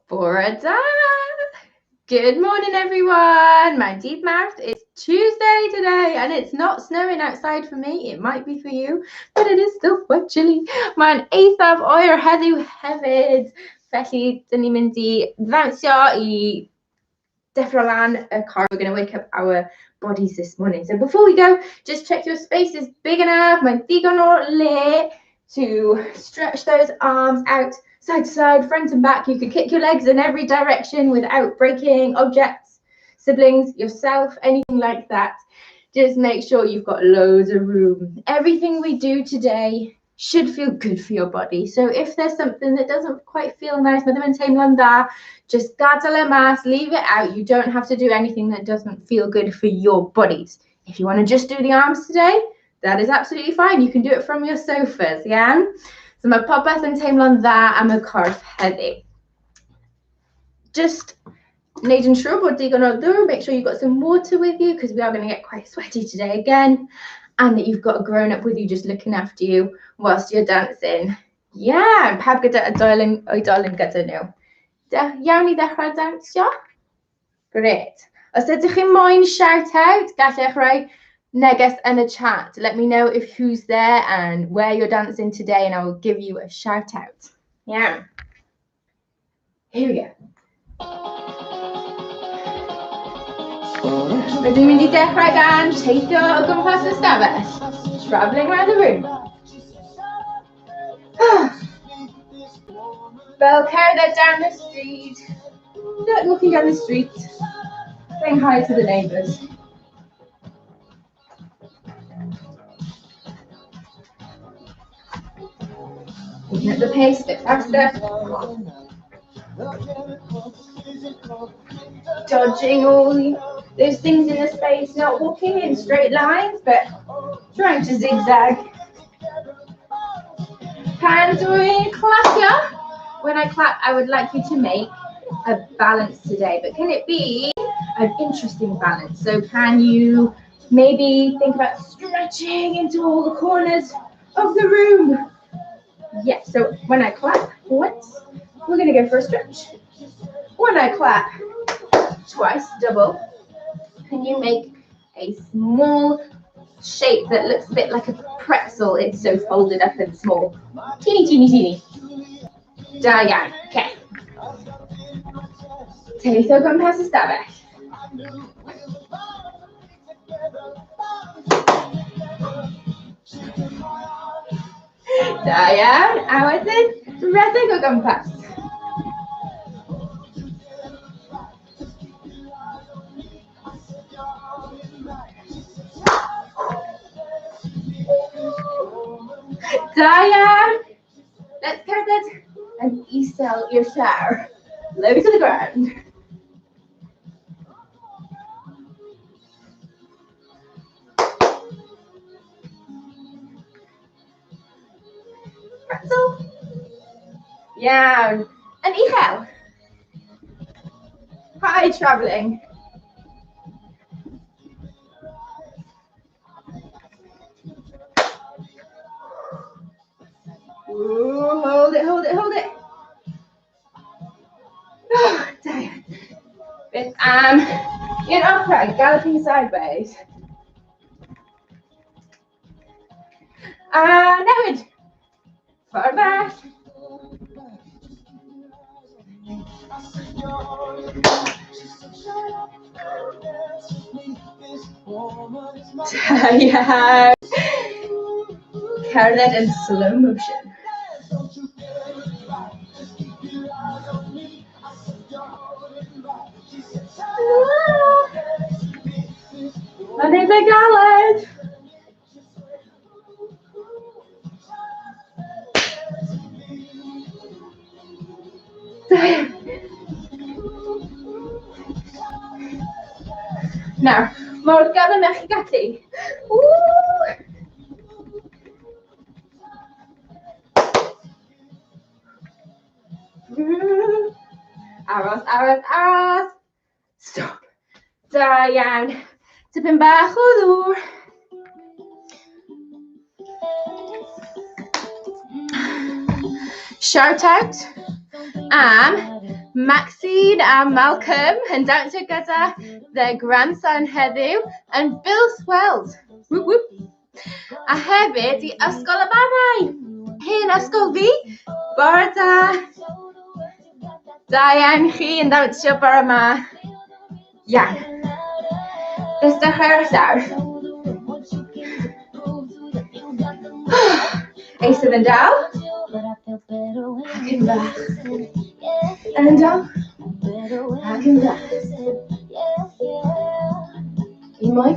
Bore da! Good morning, everyone. Mae'n dydd Mawrth. It's Tuesday today, and it's not snowing outside for me. It might be for you, but it is still quite chilly. Mae'n eithaf oer heddiw hefyd. Felly, dyn ni'n mynd i ddawnsio i deffro lan y car. We're going to wake up our bodies this morning. So before we go, just check your space is big enough. Mae'n ddigon o le to stretch those arms out side to side, front and back. You could kick your legs in every direction without breaking objects, siblings, yourself, anything like that. Just make sure you've got loads of room. Everything we do today should feel good for your body. So if there's something that doesn't quite feel nice, mae ddim yn teimlo'n dda, just gadael e mas, leave it out. You don't have to do anything that doesn't feel good for your bodies. If you want to just do the arms today, that is absolutely fine. You can do it from your sofas, yeah? So mae popeth yn teimlo'n dda am y corff heddiw. Just wneud yn siŵr bod digon o ddŵr. Make sure you've got some water with you because we are going to get quite sweaty today again. And that you've got a grown-up with you just looking after you whilst you're dancing. Yeah, pawb gyda oedolyn, oedolyn gyda nhw. Da iawn i ddechrau dawnsio? Grêt. Os ydych chi'n moyn shout out, gallech rhoi neges yn y chat. Let me know if who's there and where you're dancing today and I will give you a shout out. Yeah. Here we go. Rydyn ni'n mynd i dechrau gan teithio o gwmpas y stafell. Travelling around the room. Fel cerdded down the street. Like walking down the street. Saying hi to the neighbours. Picking up the pace, a bit faster. Dodging all those things in the space, not walking in straight lines, but trying to zigzag. Pan dwi'n clapio, when I clap, I would like you to make a balance today, but can it be an interesting balance? So can you maybe think about stretching into all the corners of the room? Yes, so when I clap once, we're gonna go for a stretch. When I clap twice, double, can you make a small shape that looks a bit like a pretzel? It's so folded up and small. Teeny, teeny, teeny. Da iawn, okay. Teithio gwmpas y stafell. Da iawn, a wedyn rhedeg o gwmpas. Da iawn. Let's cerdded yn isel i'r llawr. Low to the ground. Pretzel. Iawn. Yn uchel. High travelling. Ooh, hold it, hold it, hold it. Oh, damn. Beth am i'r ochr, galloping sideways. A newid. Ffordd bell. Da iawn. Cerdded yn slow motion. Mae'n eitha galed. Nawr, mor gyflym â chi gallu. Woo! Aros, aros, aros. Stop. Da iawn. Tipyn bach o ddŵr. Shout out am Maxine a Malcolm yn dawnsio gyda their grandson heddiw yn Builth Wells. Whoop, whoop. A hefyd i Ysgol y Bannau. Hen ysgol fi. Bore da. Da iawn chi yn dawnsio bore yma. Iawn. Jyst dechrau ar y llawr. Eistedd yn dal. Ac yn fach. Yn dal. Ac yn fach. Un mwy.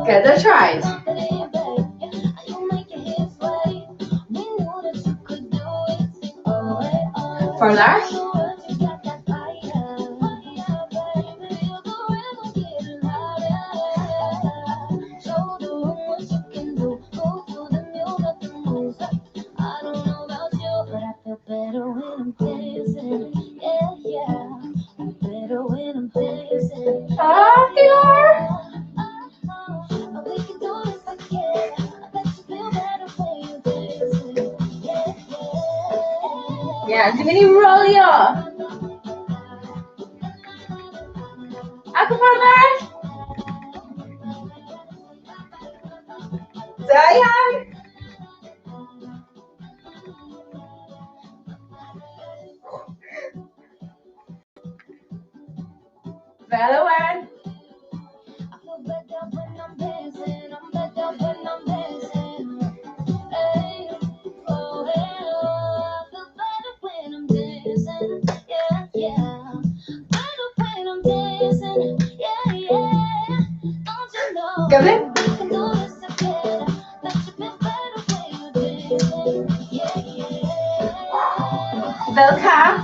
Gyda traed. Ffordd arall. Ah, lawr. Ie, dwi'n mynd i rolio. Ac y ffordd arall. Da iawn. Fel Owen. Gyflym. Fel cath.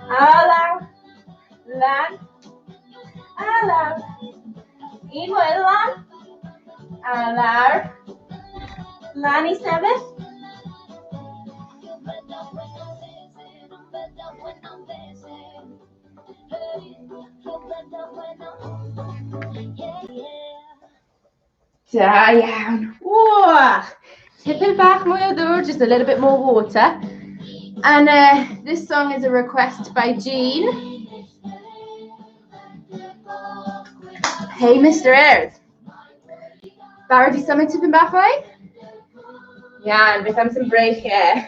A lawr. Lan. A lawr. Un mwy lan. A lawr. Lan i sefyll. Da iawn. Wah! Tipyn bach mwy o ddŵr, just a little bit more water. And this song is a request by Jean. Hey, Mr Urdd. Barod i symud tipyn bach mwy? Iawn, beth am some breichiau?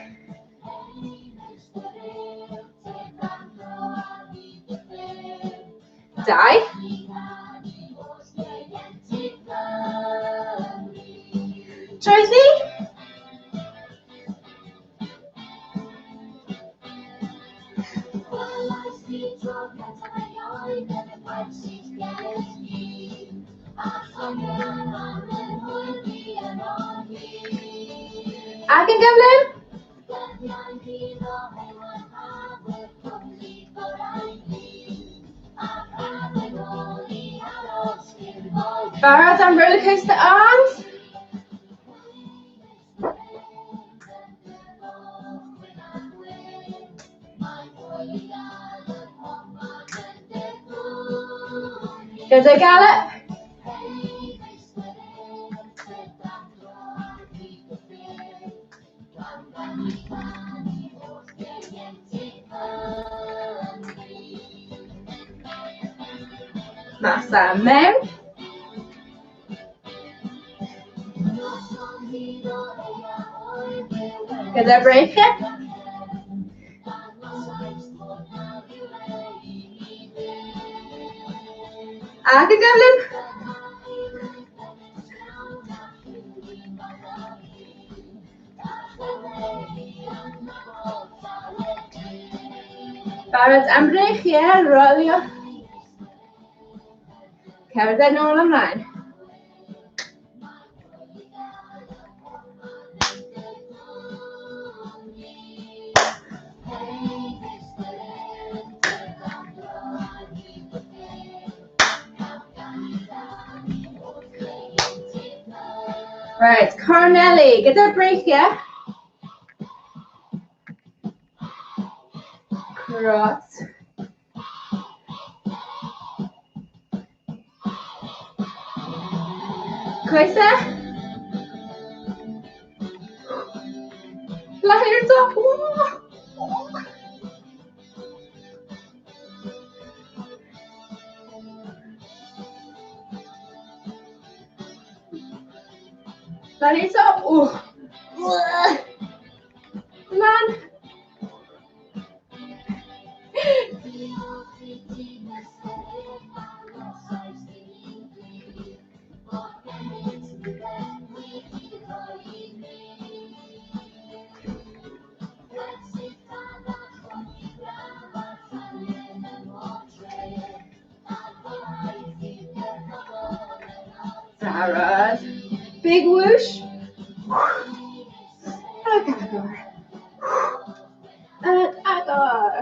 Dau. Troeddi. Ac yn gyflym. Barod am roller coaster arms? Gyda gallop. Mas a mewn. Gyda breichiau. Ac yn gyflym. Barod am breichiau, rolio. Cerdded nôl ymlaen. Right, Corneli, gyda breichiau. Cross. Coesau. Lan i'r top. Lan i'r top. Lan. Barod. Big whoosh. Ac agor. Ac agor.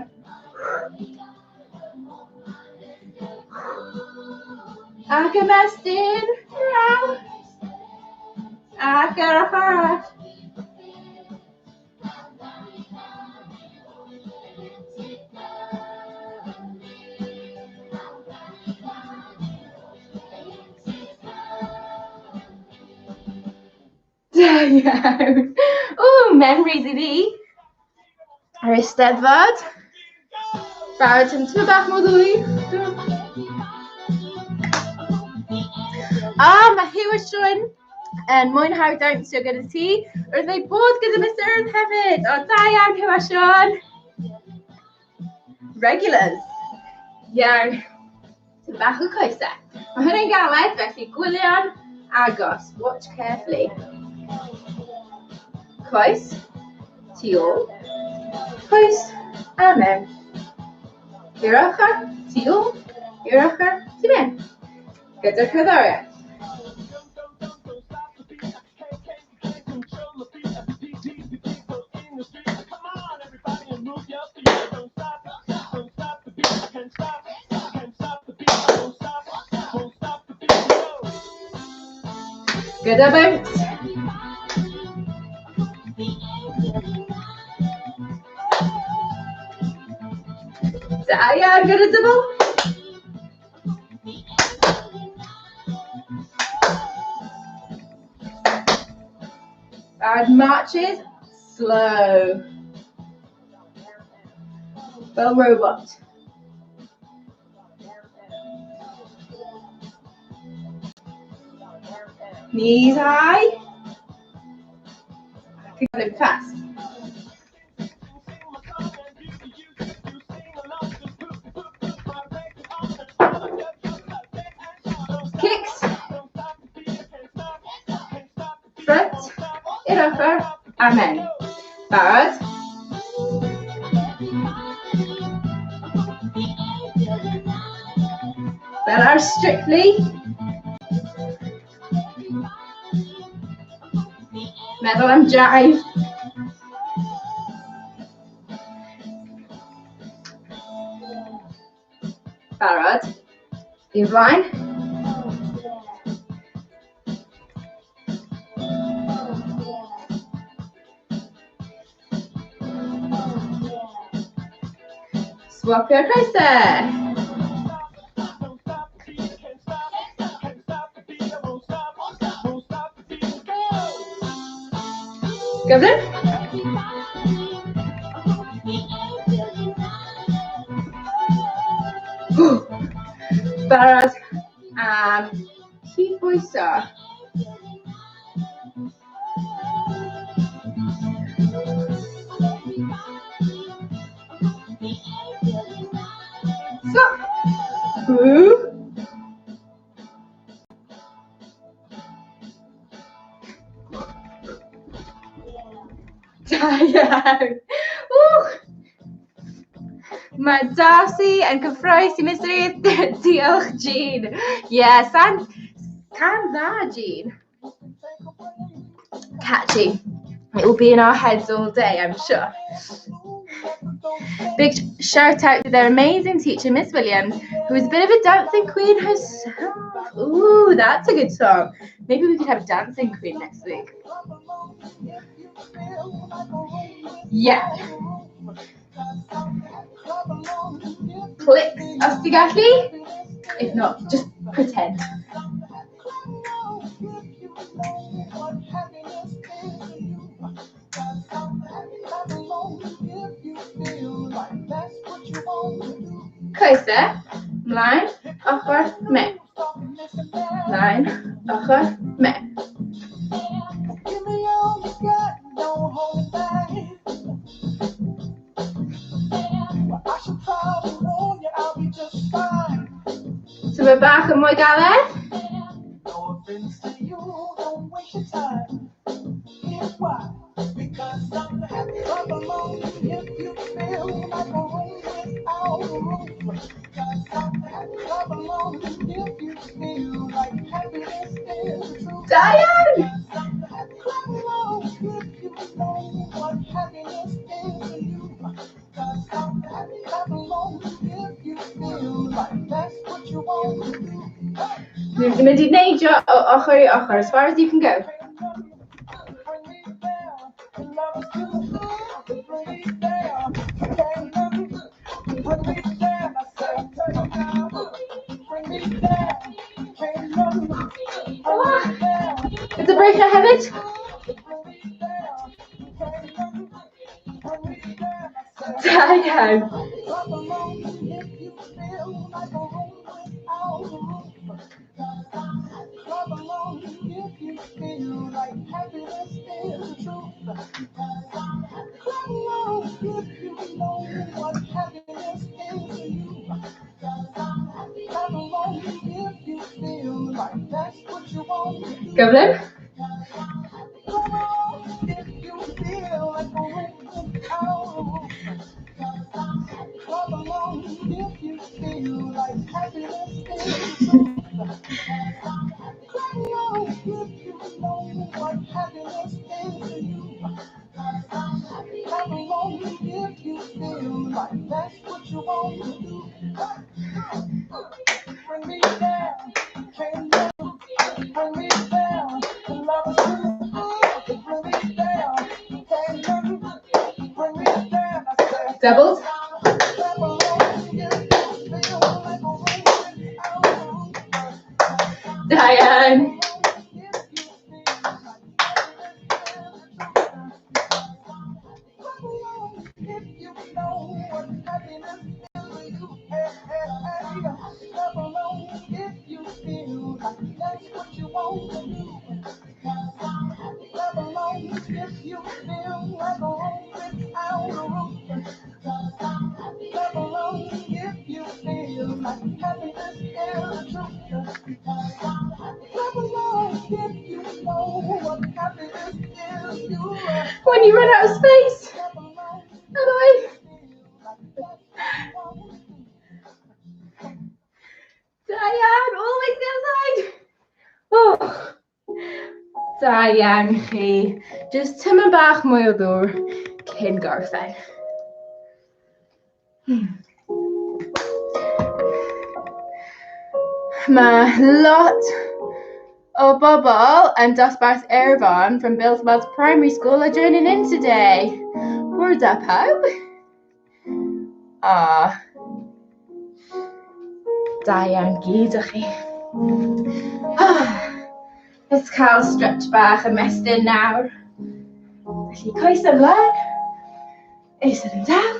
Ac ymestyn. Draw. Ac ar ochr arall. Da iawn. O, memories i fi. Yr Eisteddfod. Barod am tipyn bach mwy ddwy. A mae Huw a Siôn yn mwynhau dawnsio gyda ti. Wrth ei bod gyda Mr Urdd hefyd. O, da iawn, Huw a Siôn. Regulars. Iawn. Tipyn bach o coesau. Mae hwnna'n galed, felly gwylio'n agos. Watch carefully. Coes, tu ôl, coes, a mewn. I'r ochr, tu ôl, i'r ochr, tu mewn. Gyda'r cerddoriaeth. Gyda bounce. Da iawn, gyda double. Barod marches, slow. Fel robot. Knees high. Ac fast. Kicks. Front, i'r ochr, a mewn. Barod? Fel ar Strictly. Meddwl am jive. Barod? I'r blaen. Swapio'r coesau. Gyflym. Barod am cydbwyso. Stop. Woo. Da iawn. Ww! Mae Darcy yn cyffroes i Mr Urdd. Diolch, Jean. Ie, yeah, san, can dda, Jean. Catchy. It will be in our heads all day, I'm sure. Big shout out to their amazing teacher, Miss Williams, who is a bit of a dancing queen herself. Ooh, that's a good song. Maybe we could have Dancing Queen next week. Yeah. Clicks, os ti gallu. If not, just pretend. Coesau, mlaen, ochr, me. Mlaen, ochr, me. So we're bach yn mwy galed. Da iawn! Dwi'n mynd i neidio o ochr i ochr, as far as you can go. It's a breaker hefyd. Da iawn. Gyflym. Doubles. Diane. When you run out of space. By the way. Da iawn, all the way to the other side. Oh, da iawn chi. Just tymor bach mwy o ddŵr cyn gorffen. Mae lot o bobl yn dosbarth Irfon from Builth Wells Primary School are joining in today. Bore da pawb. Ah, da iawn gyd o chi. Ah, let's cael stretch bach ymestyn nawr. Felly coes ymlaen, eistedd yn dal.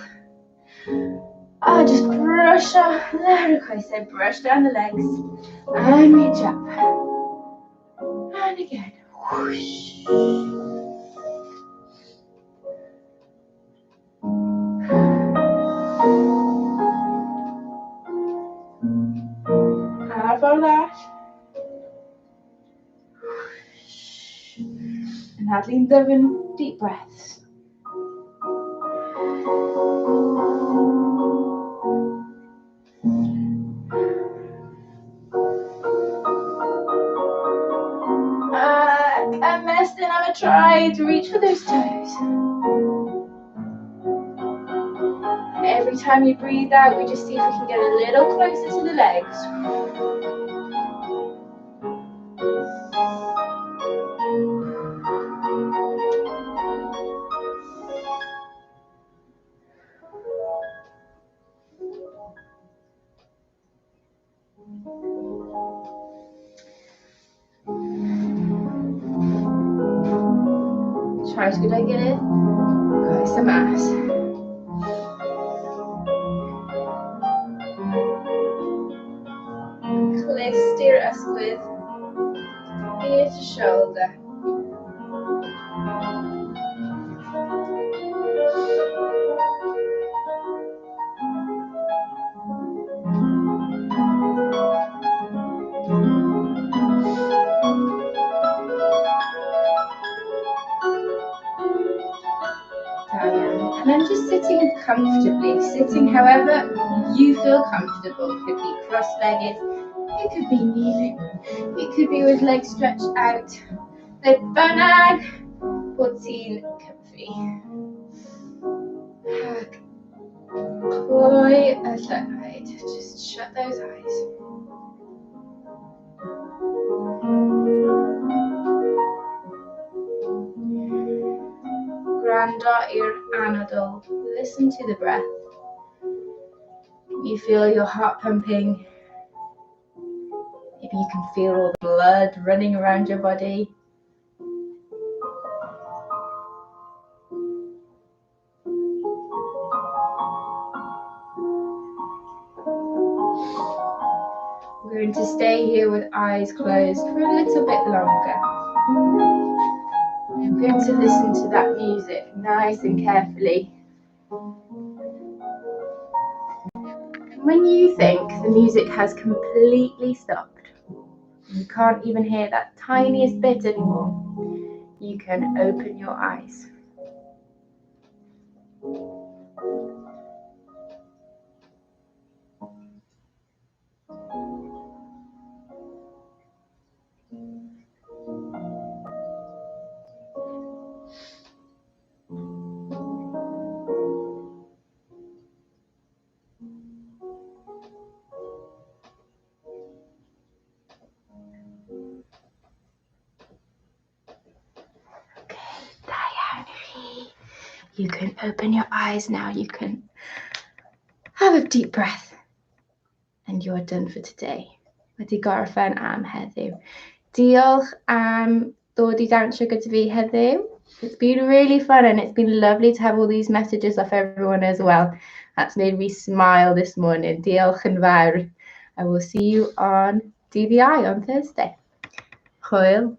Ah, just brush lawr y coesau, brush down the legs, and reach up. And again, whoosh. A'r ffordd arall. Anadlu'n ddyfn, deep breaths. Ac ymestyn am y traed, reach for those toes. Every time you breathe out, we just see if we can get a little closer to the legs. Try gyda'i gilydd, coes y mas. Clust i'r ysgwydd, ear to shoulder. And then just sitting comfortably, sitting however you feel comfortable. It could be cross-legged, it could be kneeling, it could be with legs stretched out. Ble bynnag bod ti'n comfy. Ac cloi y llygaid, just shut those eyes. Gwrando i'r anadl. Listen to the breath. You feel your heart pumping. Maybe you can feel all the blood running around your body. We're going to stay here with eyes closed for a little bit longer. I'm going to listen to that music nice and carefully. When you think the music has completely stopped, you can't even hear that tiniest bit anymore, you can open your eyes. You can open your eyes now. You can have a deep breath. And you're done for today. Wedi gorffen am heddiw. Diolch am ddod i dawnsio gyda fi heddiw. It's been really fun and it's been lovely to have all these messages off everyone as well. That's made me smile this morning. Diolch yn fawr. I will see you on DVI on Thursday. Hwyl.